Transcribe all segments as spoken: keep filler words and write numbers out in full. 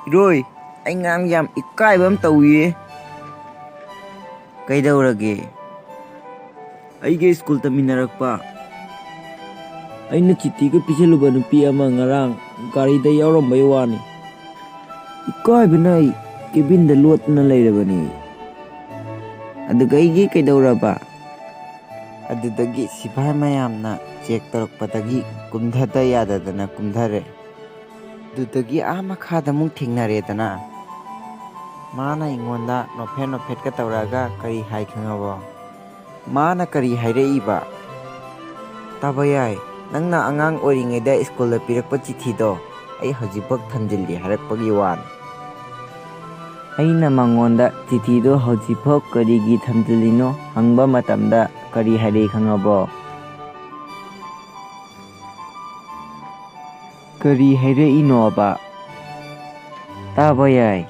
ꯏꯔꯣꯏ, ꯑꯩ ꯉꯔꯥꯡ ꯌꯥꯝ ꯏꯀꯥꯏꯕ ꯑꯃ ꯇꯧꯏꯌꯦ꯫ ꯀꯩꯗꯧꯔꯒꯦ? ꯑꯩꯒ ꯁ꯭ꯀꯨꯜ ꯇꯝꯃꯤꯟꯅꯔꯛꯄ, ꯑꯩꯅ ꯆꯤꯊꯤꯒ ꯄꯤꯁꯜꯂꯨꯕ ꯅꯨꯄꯤ ꯑꯃ ꯉꯔꯥꯡ ꯒꯥꯔꯤꯗ ꯌꯥꯎꯔꯝꯕꯩ ꯋꯥꯅꯤ꯫ ꯏꯀꯥꯏꯕꯅ ꯑꯩ ꯀꯦꯕꯤꯟꯗ ꯂꯣꯠꯇꯨꯅ ꯂꯩꯔꯕꯅꯤ꯫ ꯑꯗꯨꯒ ꯑꯩꯒꯤ ꯀꯩꯗꯧꯔꯕ? ꯑꯗꯨꯗꯒꯤ ꯁꯤꯐꯥꯏ ꯃꯌꯥꯝꯅ ꯆꯦꯛ ꯇꯧꯔꯛꯄꯗꯒꯤ ꯀꯨꯝꯊꯗ ꯌꯥꯗꯗꯅ ꯀꯨꯝꯊꯔꯦ꯫ ꯑꯗꯨꯗꯒꯤ ꯑꯥ ꯃꯈꯥꯗ ꯑꯃꯨꯛ ꯊꯦꯡꯅꯔꯦꯗꯅ꯫ ꯃꯥꯅ ꯑꯩꯉꯣꯟꯗ ꯅꯣꯐꯦꯠ ꯅꯣꯐꯦꯠꯀ ꯇꯧꯔꯛꯑꯒ ꯀꯔꯤ ꯍꯥꯏ ꯈꯪꯉꯕꯣ? ꯃꯥꯅ ꯀꯔꯤ ꯍꯥꯏꯔꯛꯏꯕ? ꯇꯥꯕ ꯌꯥꯏ, ꯅꯪꯅ ꯑꯉꯥꯡ ꯑꯣꯏꯔꯤꯉꯩꯗ ꯁ꯭ꯀꯨꯜꯗ ꯄꯤꯔꯛꯄ ꯆꯤꯊꯤꯗꯣ ꯑꯩ ꯍꯧꯖꯤꯛꯐꯥꯎ ꯊꯝꯖꯤꯜꯂꯤ ꯍꯥꯏꯔꯛꯄꯒꯤ ꯋꯥꯅꯤ꯫ ꯑꯩꯅ ꯃꯉꯣꯟꯗ ꯆꯤꯊꯤꯗꯣ ꯍꯧꯖꯤꯛꯐꯥꯎ ꯀꯔꯤꯒꯤ ꯊꯝꯖꯤꯜꯂꯤꯅꯣ ꯍꯪꯕ ꯃꯇꯝꯗ ꯀꯔꯤ ꯍꯥꯏꯔꯛꯏ ꯈꯪꯉꯕꯣ? ꯀꯔꯤ ꯍꯥꯏꯔꯛꯏꯅꯣꯕ? ꯇꯥꯕ ꯌꯥꯏ,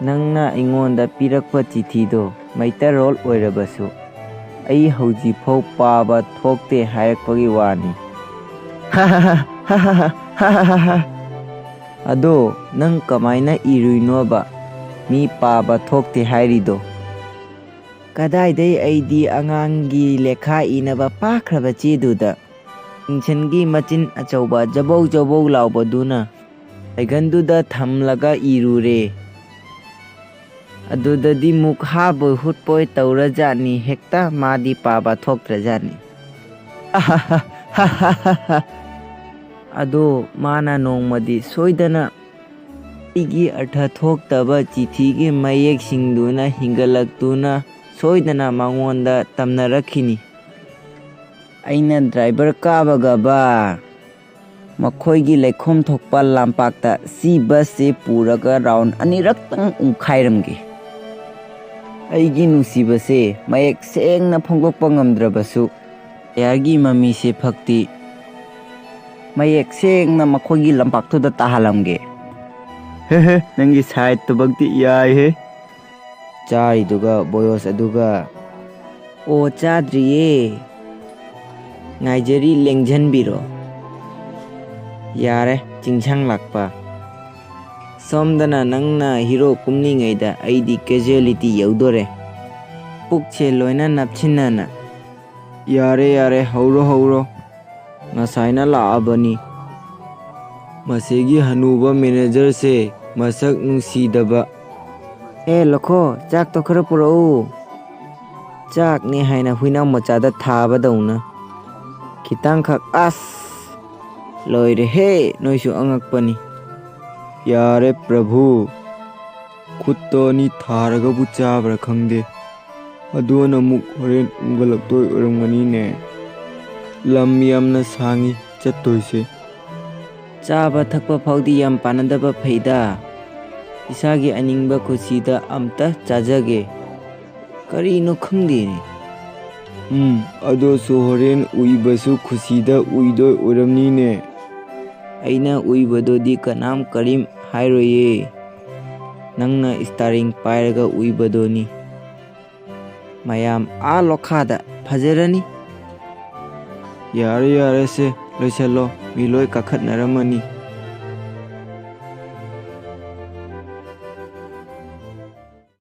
ꯅꯪꯅ ꯑꯩꯉꯣꯟꯗ ꯄꯤꯔꯛꯄ ꯆꯤꯊꯤꯗꯣ ꯃꯩꯇꯩꯔꯣꯜ ꯑꯣꯏꯔꯕꯁꯨ ꯑꯩ ꯍꯧꯖꯤꯛꯐꯥꯎ ꯄꯥꯕ ꯊꯣꯛꯇꯦ ꯍꯥꯏꯔꯛꯄꯒꯤ ꯋꯥꯅꯤ꯫ ꯑꯗꯣ ꯅꯪ ꯀꯃꯥꯏꯅ ꯏꯔꯨꯏꯅꯣꯕ ꯃꯤ ꯄꯥꯕ ꯊꯣꯛꯇꯦ ꯍꯥꯏꯔꯤꯗꯣ? ꯀꯗꯥꯏꯗꯩ ꯑꯩꯗꯤ ꯑꯉꯥꯡꯒꯤ ꯂꯦꯈꯥ ꯏꯅꯕ ꯄꯥꯈ꯭ꯔꯕ ꯆꯦꯗꯨꯗ ꯏꯟꯁꯟꯒꯤ ꯃꯆꯤꯟ ꯑꯆꯧꯕ ꯖꯕꯧ ꯖꯕꯧ ꯂꯥꯎꯕꯗꯨꯅ ꯐꯩꯒꯟꯗꯨꯗ ꯊꯝꯂꯒ ꯏꯔꯨꯔꯦ꯫ ꯑꯗꯨꯗꯗꯤ ꯃꯨꯛ ꯍꯥꯕꯣꯏ ꯍꯨꯠꯄꯣꯏ ꯇꯧꯔꯖꯥꯠꯅꯤ, ꯍꯦꯛꯇ ꯃꯥꯗꯤ ꯄꯥꯕ ꯊꯣꯛꯇ꯭ꯔꯖꯥꯠꯅꯤ꯫ ꯑꯗꯣ ꯃꯥꯅ ꯅꯣꯡꯃꯗꯤ ꯁꯣꯏꯗꯅ ꯑꯩꯒꯤ ꯑꯔꯊ ꯊꯣꯛꯇꯕ ꯆꯤꯊꯤꯒꯤ ꯃꯌꯦꯛꯁꯤꯡꯗꯨꯅ ꯍꯤꯡꯒꯠꯂꯛꯇꯨꯅ ꯁꯣꯏꯗꯅ ꯃꯉꯣꯟꯗ ꯇꯝꯅꯔꯛꯈꯤꯅꯤ꯫ ꯑꯩꯅ ꯗ꯭ꯔꯥꯏꯚꯔ ꯀꯥꯕꯒꯕ ꯃꯈꯣꯏꯒꯤ ꯂꯩꯈꯣꯝ ꯊꯣꯛꯄ ꯂꯝꯄꯥꯛꯇ ꯁꯤ ꯕꯁꯁꯦ ꯄꯨꯔꯒ ꯔꯥꯎꯟ ꯑꯅꯤꯔꯛꯇꯪ ꯎꯪꯈꯥꯏꯔꯝꯒꯦ꯫ ꯑꯩꯒꯤ ꯅꯨꯡꯁꯤꯕꯁꯦ ꯃꯌꯦꯛ ꯁꯦꯡꯅ ꯐꯣꯡꯗꯣꯛꯄ ꯉꯝꯗ꯭ꯔꯕꯁꯨ, ꯇꯌꯥꯔꯒꯤ ꯃꯃꯤꯁꯦ ꯐꯛꯇꯤ ꯃꯌꯦꯛ ꯁꯦꯡꯅ ꯃꯈꯣꯏꯒꯤ ꯂꯝꯄꯥꯛꯇꯨꯗ ꯇꯥꯍꯜꯂꯝꯒꯦ꯫ ꯍꯦ ꯍꯦ, ꯅꯪꯒꯤ ꯁꯥꯏꯠꯇꯨꯃꯛꯇꯤ ꯌꯥꯏꯍꯦ꯫ ꯆꯥꯔꯤꯗꯨꯒ ꯕꯣꯌꯣꯁ ꯑꯗꯨꯒ꯫ ꯑꯣ, ꯆꯥꯗ꯭ꯔꯤꯌꯦ꯫ ꯉꯥꯏꯖꯔꯤ, ꯂꯦꯡꯖꯟꯕꯤꯔꯣ꯫ ꯌꯥꯔꯦ, ꯆꯤꯡꯁꯪ ꯂꯥꯛꯄ꯫ ꯁꯣꯝꯗꯅ ꯅꯪꯅ ꯍꯤꯔꯣ ꯀꯨꯝꯂꯤꯉꯩꯗ ꯑꯩꯗꯤ ꯀꯦꯖꯨꯋꯦꯂꯤꯇꯤ ꯌꯧꯗꯣꯔꯦ꯫ ꯄꯨꯛꯁꯦ ꯂꯣꯏꯅ ꯅꯞꯁꯤꯟꯅꯅ꯫ ꯌꯥꯔꯦ, ꯌꯥꯔꯦ, ꯍꯧꯔꯣ, ꯍꯧꯔꯣ꯫ ꯉꯁꯥꯏꯅ ꯂꯥꯛꯑꯕꯅꯤ꯫ ꯃꯁꯤꯒꯤ ꯍꯅꯨꯕ ꯃꯦꯅꯦꯖꯔꯁꯦ ꯃꯁꯛ ꯅꯨꯡꯁꯤꯗꯕ꯫ ꯑꯦ, ꯂꯣꯈꯣ, ꯆꯥꯛꯇꯣ ꯈꯔ ꯄꯨꯔꯛꯎ꯫ ꯆꯥꯛꯅꯦ ꯍꯥꯏꯅ ꯍꯨꯏꯅꯥꯎ ꯃꯆꯥꯗ ꯊꯥꯕꯗꯧꯅ꯫ ꯈꯤꯇꯪꯈꯛ, ꯑꯁ! ꯂꯣꯏꯔꯦꯍꯦ, ꯅꯣꯏꯁꯨ ꯑꯉꯛꯄꯅꯤ꯫ ꯌꯥꯔꯦ ꯄ꯭ꯔꯚꯨ, ꯈꯨꯠꯇꯣ ꯑꯅꯤ ꯊꯥꯔꯒꯕꯨ ꯆꯥꯕ꯭ꯔꯥ ꯈꯪꯗꯦ꯫ ꯑꯗꯨꯅ ꯑꯃꯨꯛ ꯍꯣꯔꯦꯟ ꯎꯝꯒꯠꯂꯛꯇꯣꯏ ꯑꯣꯏꯔꯝꯒꯅꯤꯅꯦ꯫ ꯂꯝ ꯌꯥꯝꯅ ꯁꯥꯡꯉꯤ ꯆꯠꯇꯣꯏꯁꯦ꯫ ꯆꯥꯕ ꯊꯛꯄ ꯐꯥꯎꯗꯤ ꯌꯥꯝ ꯄꯥꯅꯗꯕ ꯐꯩꯗ꯫ ꯏꯁꯥꯒꯤ ꯑꯅꯤꯡꯕ ꯈꯨꯁꯤꯗ ꯑꯝꯇ ꯆꯥꯖꯒꯦ꯫ ꯀꯔꯤꯅꯣ ꯈꯪꯗꯦꯅꯦ꯫ ꯎꯝ, ꯑꯗꯨꯁꯨ ꯍꯣꯔꯦꯟ ꯎꯏꯕꯁꯨ ꯈꯨꯁꯤꯗ ꯎꯏꯗꯣꯏ ꯑꯣꯏꯔꯝꯅꯤꯅꯦ꯫ ꯑꯩꯅ ꯎꯏꯕꯗꯨꯗꯤ ꯀꯅꯥꯝ ꯀꯔꯤꯝ ꯍꯥꯏꯔꯣꯏꯌꯦ꯫ ꯅꯪꯅ ꯏꯁꯇꯥꯔꯤꯡ ꯄꯥꯏꯔꯒ ꯎꯏꯕꯗꯨꯅꯤ꯫ ꯃꯌꯥꯝ ꯑꯥ ꯂꯣꯈꯥꯗ ꯐꯖꯔꯅꯤ꯫ ꯌꯥꯔꯦ, ꯌꯥꯔꯦꯁꯦ, ꯂꯣꯏꯁꯜꯂꯣ, ꯃꯤ ꯂꯣꯏ ꯀꯥꯈꯠꯅꯔꯝꯃꯅꯤ꯫